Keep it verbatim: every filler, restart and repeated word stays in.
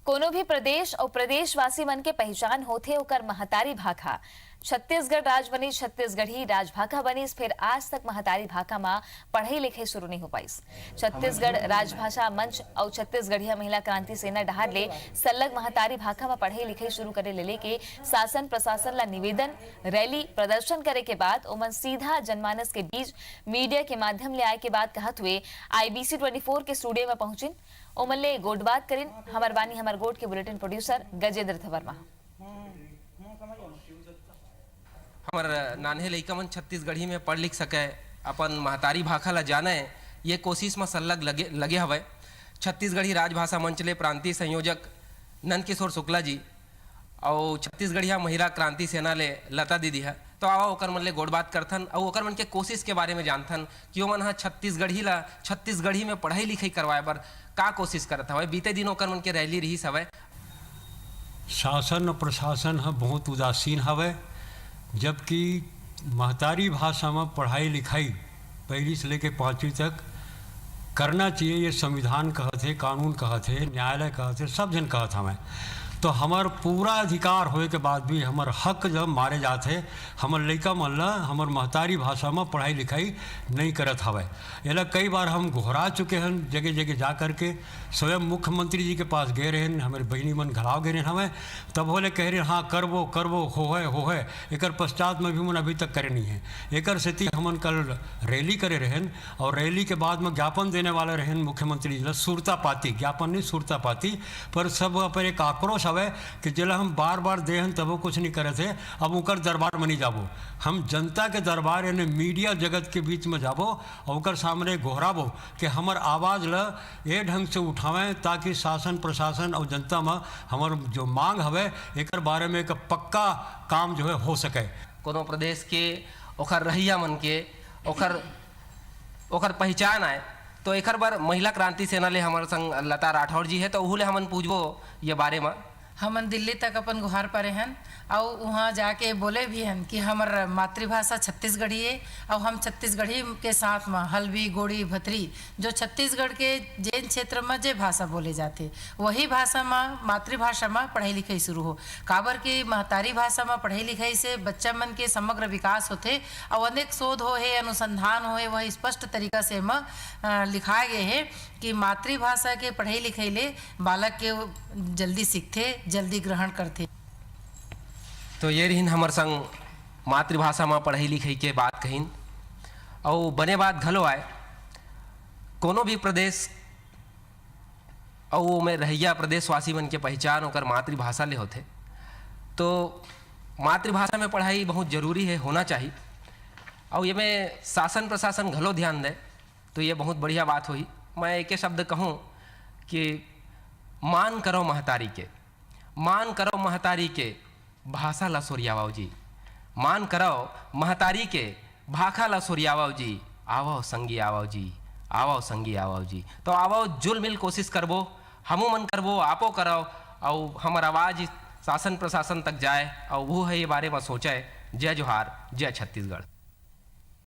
कोनो भी प्रदेश अउ प्रदेशवासी मन के पहिचान होथे ओकर महतारी भाखा। छत्तीसगढ़ राज बनिस, छत्तीसगढ़ी राजभाखा बनिस, फेर आज तक महतारी भाखा म पढ़ई लिखई शुरू नइ हो पाइस। छत्तीसगढ़ राजभाषा मंच अउ छत्तीसगढ़िया महिला क्रांति सेना डहार ले सल्लग महतारी भाखा म पढ़ई लिखई शुरू करे ले लेके शासन प्रशासन ला निवेदन, रैली, प्रदर्शन करे के बाद ओमन सीधा जनमानस के बीच मीडिया के माध्यम ले आए के बात कहत हुए आईबीसी ट्वेंटी फोर के स्टूडियो म पहुंचिन। ओमन ले गोठबात करिन। हमर बानी हमर गोठ के बुलेटिन प्रोड्यूसर गजेंद्र धवर्मा। हमर नान्हे लइका मन छत्तीसगढ़ी में पढ़ लिख सकय, अपन महतारी भाखा ला जानय, ये कोशिश म सल्लग लगे, लगे हवय। छत्तीसगढ़ी राजभाषा मंच ले प्रांतीय संयोजक नंदकिशोर शुक्ला जी अउ छत्तीसगढ़िया महिला क्रांति सेना ले लता दीदी ह। तो आवा ओकर मन ले गोठबात करथन अउ ओकर मन के कोशिश के बारे में जानथन कि ओमन ह छत्तीसगढ़ी ला छत्तीसगढ़ी में पढ़ई लिखई करवाए बर का कोशिश करत हवय। बीते दिन ओकर मन के रैली रिहिस हवय। शासन अउ प्रशासन ह बहुत उदासीन हवय, जबकि महतारी भाषा म पढ़ाई लिखाई पहली से लेके पाँचवीं तक करना चाहिए, ये संविधान कहत हे, कानून कहत हे, न्यायालय कहत हे, सब झन कहत हवय। तो हमर पूरा अधिकार होए के बाद भी हमर हक जब मारे जात हे, हमर लइका मन ला हमर महतारी भाषा म पढ़ाई लिखाई नइ करत हवय। एला कई बार हम गोहरा चुके हन, जगह जगह जा करके स्वयं मुख्यमंत्री जी के पास गए रहेन, हमर बहिनी मन घलाव गए रहेन हवय, तब होले कहे रहेन, "हाँ, करबो, करबो, होहय, होहय।" एकर पश्चात में भी मन अभी तक करे नहीं है। एकर सेती हमन कल रैली करे रहेन अउ रैली के बाद में ज्ञापन देने वाले रहेन मुख्यमंत्री जी ला, सुरता पाती, ज्ञापन नहीं, सुरता पाती, पर सब पर एक आक्रोश हवय कि जेला हम बार-बार दे हन, तबो कुछ नहीं करत हे, अब उकर दरबार में नहीं जाबो। हम जनता के दरबार यानी मीडिया जगत के बीच में जाबो अउ उकर सामने गोहराबो कि हमर आवाज ल ए ढंग से उठावें, ताकि शासन प्रशासन अउ जनता म हमर जो मांग हवय, एकर बारे में एक पक्का काम जो है हो सके। कोनो प्रदेश के ओखर रहइया मन के ओखर, ओखर पहिचान आय, तो एखर बर महिला क्रांति सेना ले हमर संग लता राठौर जी हे, तो उहू ले हमन पूछबो ये बारे म। हमन दिल्ली तक अपन गुहार परे हन, अउ उहाँ जाके बोले भी हन कि हमर मातृभाषा छत्तीसगढ़ी ए, अउ हम छत्तीसगढ़ी के साथ म हल्बी, गोंड़ी, भतरी, जो छत्तीसगढ़ के जेन क्षेत्र म जे भाषा बोले जाथे, वही भाषा म, मातृभाषा म पढ़ई लिखई शुरू हो। काबर कि महतारी भाषा म पढ़ई लिखई से बच्चा मन के समग्र विकास होथे, अउ अनेक शोध होहे, अनुसंधान होहे, वह स्पष्ट तरीका से एमा, अ, लिखाए गए हे कि मातृभाषा के पढ़ई लिखई ले बालक के जल्दी सीखथे, जल्दी ग्रहण करथे। तो ये रिहिन हमर संग मातृभाषा म पढ़ई लिखई के बात कहिन, अउ बने बात घलो आय। कोनो भी प्रदेश अउ ओमे रहइया प्रदेशवासी मन के पहिचान ओकर मातृभाषा ले होथे, तो मातृभाषा में पढ़ाई बहुत जरूरी हे, होना चाही। अउ एमे शासन प्रशासन घलो ध्यान दे, तो ये बहुत बढ़िया बात होही। मैं एके शब्द कहूँ कि मान करव महतारी के, मान करव महतारी के, भाषा ला सोरियावव जी। मान करव महतारी के, भाखा ला सोरियावव जी। आवव संगी आवव जी, आवव संगी आवव जी। तो आवव, जुल मिल कोशिश करबो, हमू मन करबो, आपो करव, अउ हमर आवाज शासन प्रशासन तक जाए, अउ वो हे ये बारे म सोचे। जय जोहार, जय छत्तीसगढ़।